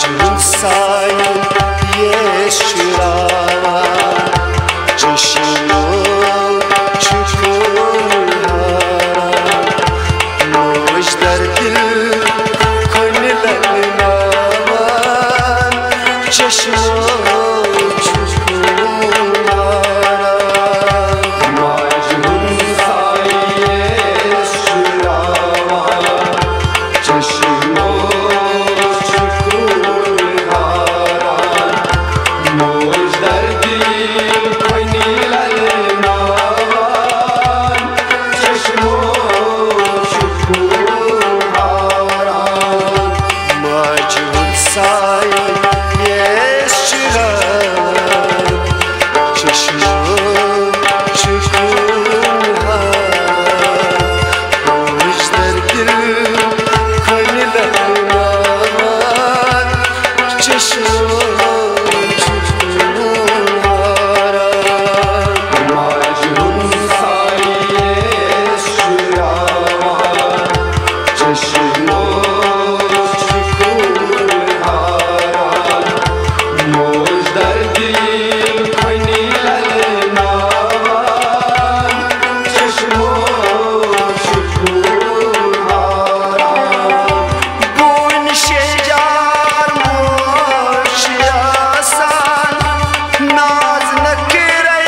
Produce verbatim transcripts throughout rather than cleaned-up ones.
چون سایہِ یس شراوان، چشمو چھُ خوٗن ہاران۔ موج دردِ کھۄنہِ للناوان، چشمو چھُ خوٗن ہاران۔ ماجہِ ہُنٛد سایہِ یس شراوان، چشمو چھُ خوٗن ہاران۔ موج دردِ کھۄنہِ للناوان، چشمو چھُ خوٗن ہاران۔ ماجہِ ہُنٛد سایہِ یس شراوان، چشمو چھُ خوٗن ہاران۔ موج دردِ کھۄنہِ للناوان، چشمو چھُ خوٗن ہاران۔ ماجہِ ہُنٛد سایہِ یس شراوان، چشمو چھُ خوٗن ہاران۔ موج دردِ کھۄنہِ للناوان، چشمو چھُ خوٗن ہاران۔ بونہِ شیٚہجار موج چھِ آسان، ناز نخرے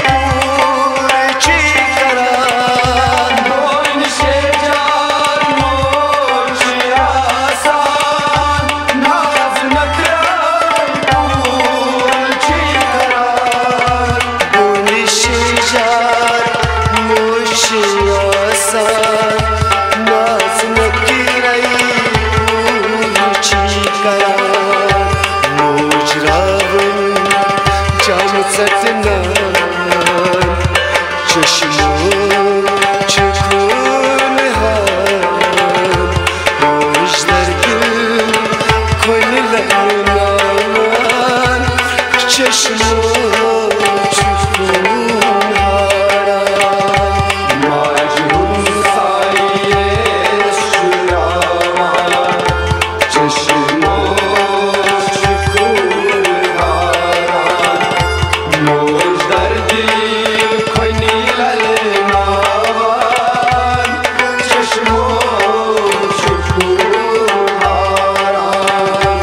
پوٗرٕ چھِ کران۔ بونہِ شیٚہجار موج چھِ آسان، ناز نخرے پوٗرٕ چھِ کران۔ بونہِ شیٚہجار موج چھِ آسان، ناز نخرے پوٗرٕ چھِ کران۔ موج راوٕنۍ جام ژٹناوان، چشمو چھُ خوٗن ہاران۔ موج دردِ کھۄنہِ للناوان، چشمو چھُ خوٗن ہاران۔ ماجہِ ہُنٛد سایہِ یس شراوان، چشمو چھُ خوٗن ہاران۔ موج دردِ کھۄنہِ للناوان، چشمو چھُ خوٗن ہاران۔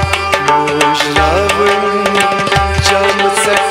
موج راوٕنۍ جام ژٹناوان،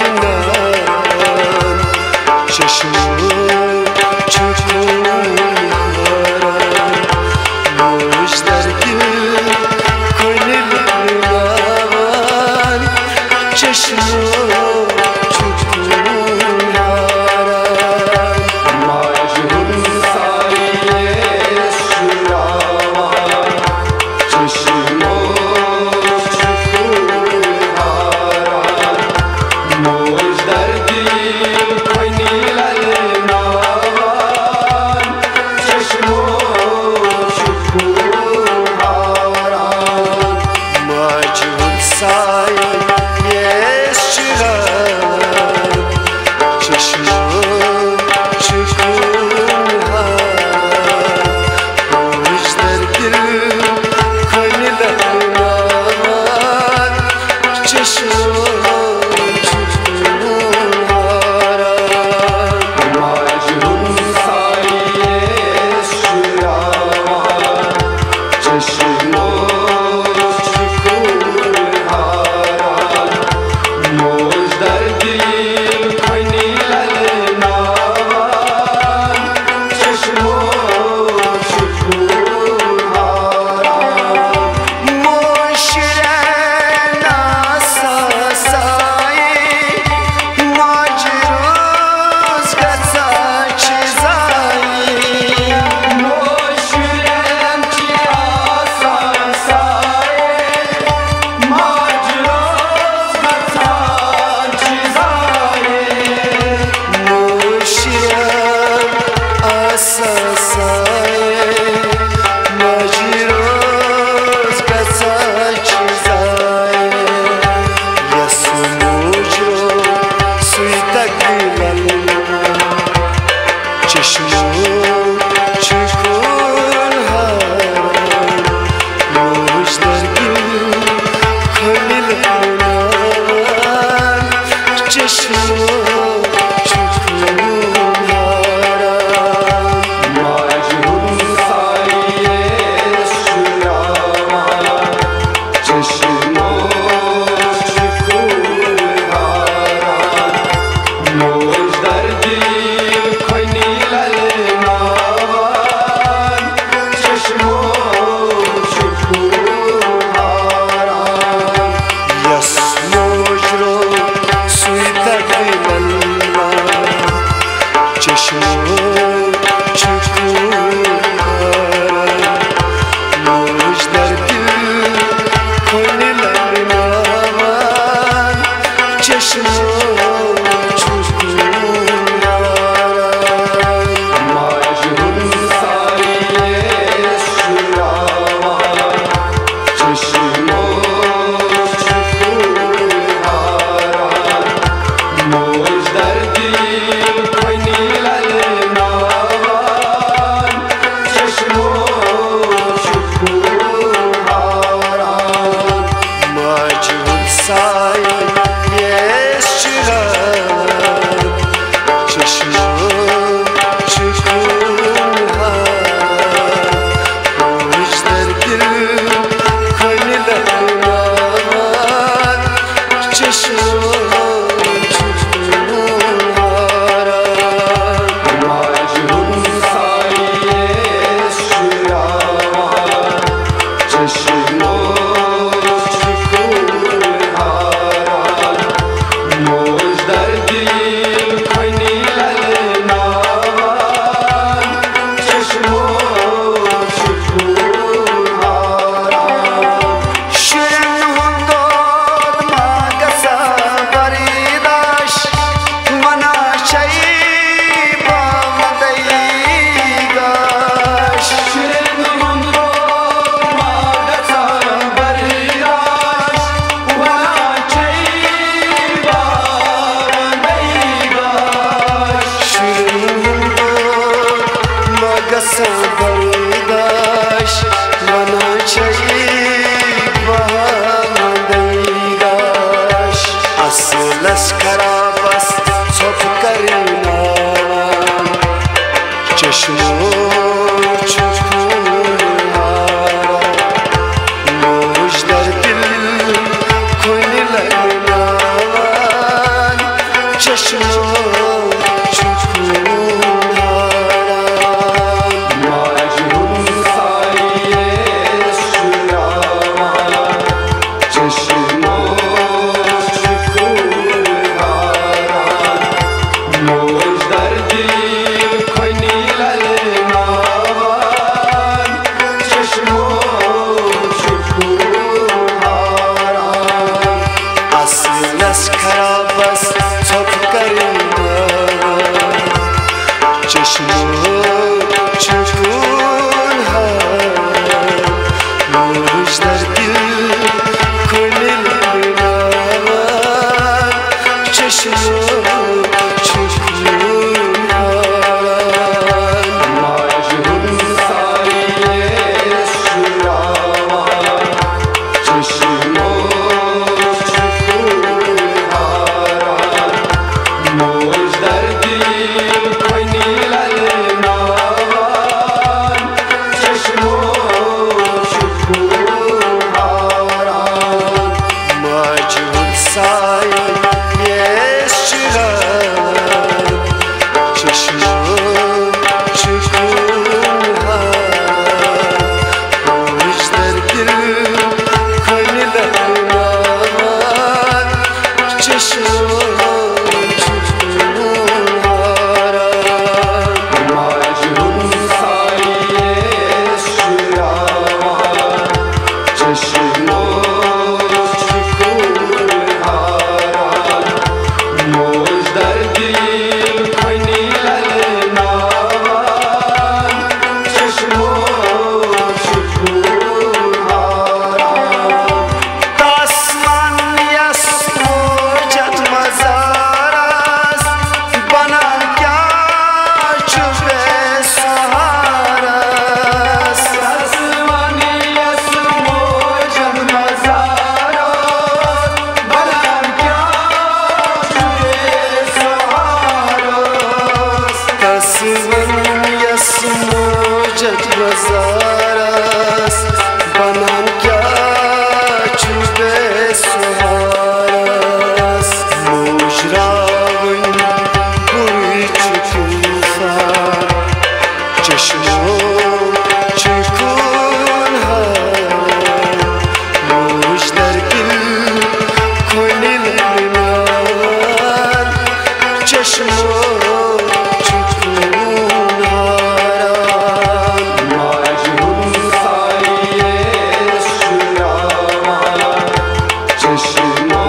چشمو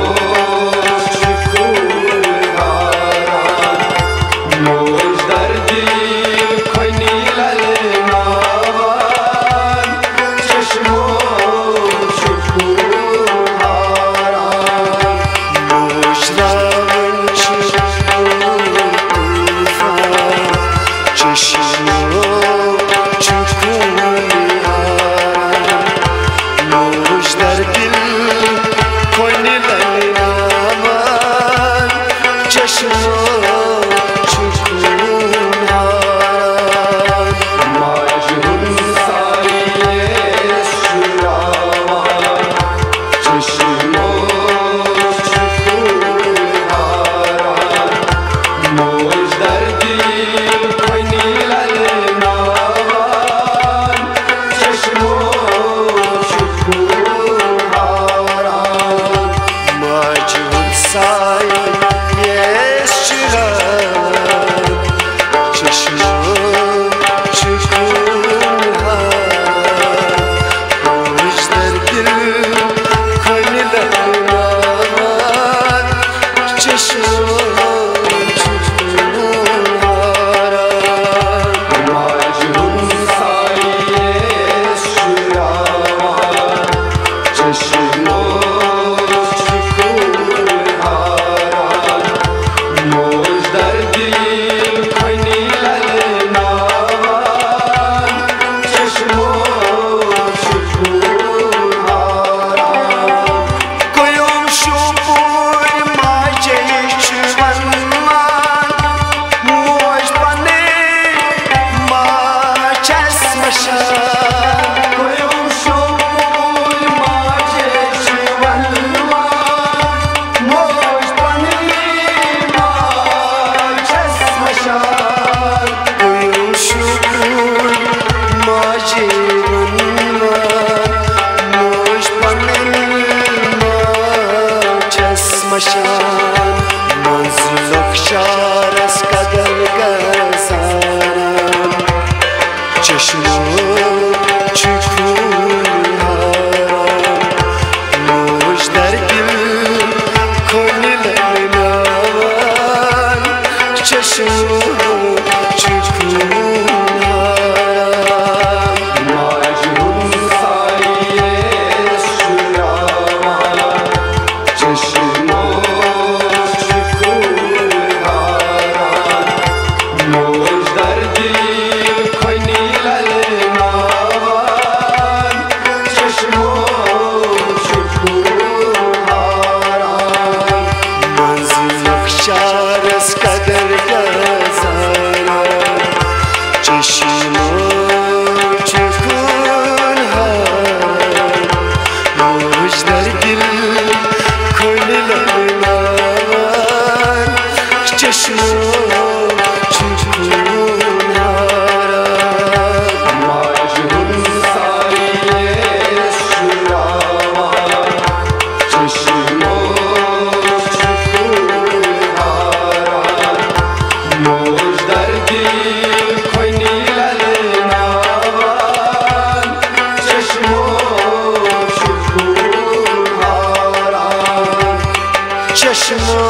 چھ خون ہاران، موج دردی کھنی للناوان۔ چشمو چھ خون ہاران، موج راوان چھ خون طوفان۔ چشمو چھ خون ہاران، موج در دل کھنی للناوان۔ چشمو چھ خون ہاران، ماجہِ ہُنٛد سایہِ چھُ راوان۔ چشمو چھ خون ہاران، موج دردی کھنی للناوان۔ چشمو چھ خون ہاران، ماجہِ ہُنٛد سایہِ یس چھ راوان۔ چشمو چھ خون ہاران، موج در دل کھنی للناوان۔ چشمو چھ خون ہاران، ماجہِ ہُنٛد سایہِ چھُ راوان۔ چشمو چھ خون ہاران، موج دردی کھنی للناوان۔ چشمو چھ خون ہاران۔ قیوم شوپور ماجے چھ ونوان، موج پنٕنۍ ماجہِ چھس وٕچھان۔ قیوم شوپور ماجے چھ ونوان، موج پنٕنۍ ماجہِ چھس وٕچھان۔ قیوم شوپور ماجے ونوان، موج پنٕنۍ ماجہِ چھس وٕچھان۔ منٛزٕ لۄکچارس قدر گژھان، چشمو چھ خون ہاران، موج در دل کھنی للناوان۔ چشمو چھ خون ہاران، ماجہِ ہُنٛد سایہِ چھُ راوان۔ چشمو چھ خون ہاران، موج دردی کھنی للناوان۔ چشمو چھ خون ہاران، منٛزٕ لۄکچارس قدر گژھان۔ چشمو چھ خون ہاران، موج در دل کھنی للناوان۔ چشمو چھ خون ہاران، ماجہِ ہُنٛد سایہِ چھُ راوان۔ چشمو چھ خون ہاران، موج دردی کھنی للناوان۔ چشمو چھ خون ہاران، چشمو